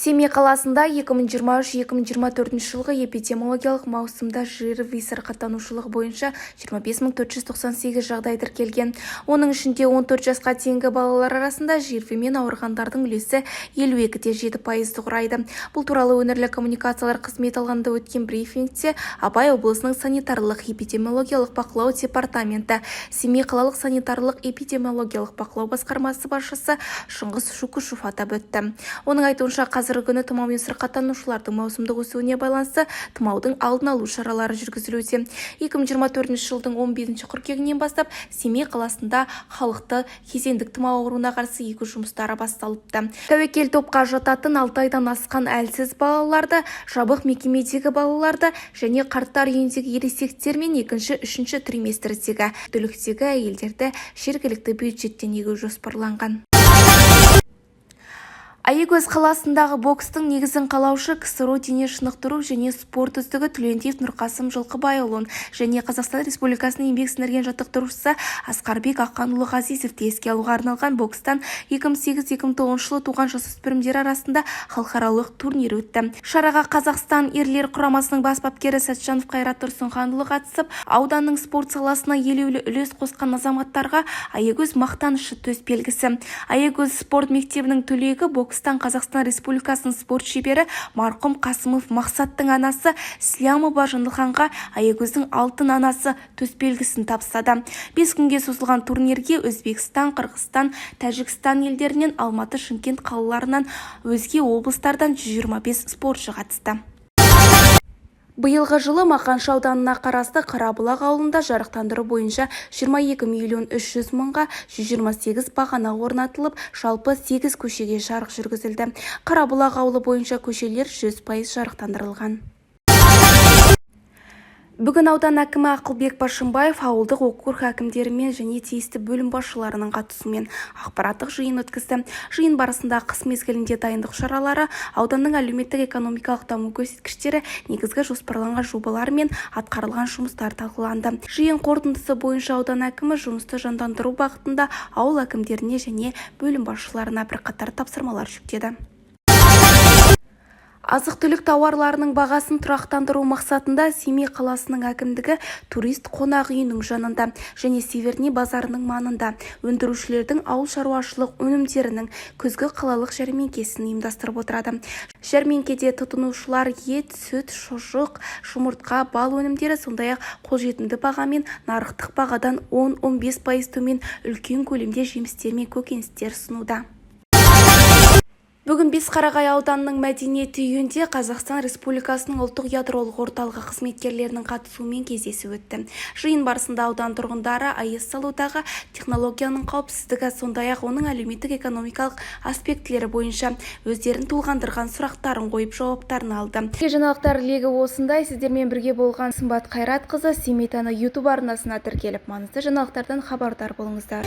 Семей қаласында 2023-2024 жылғы эпидемиологиялық маусымда ЖРВИ сырқаттанушылығы бойынша 25 498 жағдай тіркелген. Оның ішінде 14 жасқа дейінгі балалар арасында ЖРВИ-мен ауырғандардың үлесі 52,7 пайызды құрайды. Бұл туралы өңірлік коммуникациялар қызметі алаңында өткен брифингте Абай облысының санитарлық-эпидемиологиялық бақылау департаменті Семей қалалық санитарлық-эпидемиологиялық бақылау басқармасы басшысы Шыңғыс Шукушев атап өтті. Оның айтуынша, қазіргі күні тұмаумен сырқаттанушылардың маусымдық өсуіне байланысты тұмаудың алдын алу шаралары жүргізілуде. 2024 жылдың 15 қыркүйегінен бастап Семей қаласында халықты кезеңдік тұмау ауруына қарсы егу жұмыстары басталыпты. Тәуекел топқа жататын 6 айдан асқан әлсіз балаларды, жабық мекемедегі балаларды және қарттар үйіндегі ересектер мен екінші, үшінші триместрдегі жүктіліктегі әйелдерді жергілікті бюджеттен егу жоспарланған. Аягөз қаласындағы бокстың негізін қалаушы, КСРО дене шынықтыру және спорт үздігі Түлендиев Нұрқасым Жылқыбайұлын және Қазақстан Республикасының еңбек сіңірген жаттықтырушысы Асқарбек Ақанұлы Ғазизовті еске алуға арналған бокстан 2008-2009 жылы туған жасөспірімдер арасында халықаралық турнир өтті. Шараға Қазақстан ерлер құрамасының бас бапкері Сәтжанов Қайрат Тұрсынханұлы қатысып, ауданның спорт саласына елеулі үлес қосқан азаматтарға «Аягөз мақтанышы» төс белгісі, Аягөз спорт мектебінің түлегі, бокстан Қазақстан Республикасының спорт шебері марқұм Қасымов Мақсаттың анасы Слямова Жаңылханға «Аягөздің алтын анасы» төсбелгісін табыстады. 5 күнге созылған турнирге Өзбекстан, Қырғызстан, Тәжікстан елдерінен, Алматы, Шымкент қалаларынан, өзге облыстардан 125 спортшы қатысты. Биылғы жылы Мақаншы ауданына қарасты Қарабұлақ ауылында жарықтандыру бойынша 22 миллион 300 мыңға 128 бағана орнатылып, жалпы 8 көшеге жарық жүргізілді. Қарабұлақ ауылы бойынша көшелер 100% жарықтандырылған. Бүгін аудан әкімі Ақылбек Башымбаев ауылдық округ әкімдерімен және тиісті бөлім басшыларының қатысуымен аппараттық жиын өткізді. Жиын барысында қыс мезгілінде дайындық шаралары, ауданның әлеуметтік-экономикалық даму көрсеткіштері, негізгі жоспарланған жобалар мен атқарылған жұмыстар талқыланды. Жиын қорытындысы бойынша аудан әкімі жұмысты жандандыру бағытында ауыл әкімдеріне және бөлім басшыларына бірқатар тапсырмалар жүктеді. Азық-түлік тауарларының бағасын тұрақтандыру мақсатында Семей қаласының әкімдігі «Турист» қонақ үйінің жанында және Северный базарының маңында өндірушілердің ауыл шаруашылық өнімдерінің күзгі қалалық жәрмеңкесін ұйымдастырып отырады. Жәрмеңкеде тұтынушылар ет, сүт, шұжық, жұмыртқа, бал өнімдері, сондай-ақ қолжетімді бағамен, нарықтық бағадан 10-15% төмен үлкен көлемде жемістер мен көкөністер ұсынуда. Бүгін Бесқарағай ауданының мәдениет үйінде Қазақстан Республикасының ұлттық ядролық орталығы қызметкерлерінің қатысуымен кездесу өтті. Жиын барысында аудан тұрғындары АЭС салудағы технологияның қауіпсіздігі, сондай-ақ оның әлеуметтік-экономикалық аспектілері бойынша өздерін толғандырған сұрақтарын қойып, жауаптарын алды. Жаңалықтар легі осындай. Сіздермен бірге болған Сымбат Қайратқызы. Семей таңы YouTube арнасына тіркеліп, маңызды жаңалықтардан хабардар болыңыздар.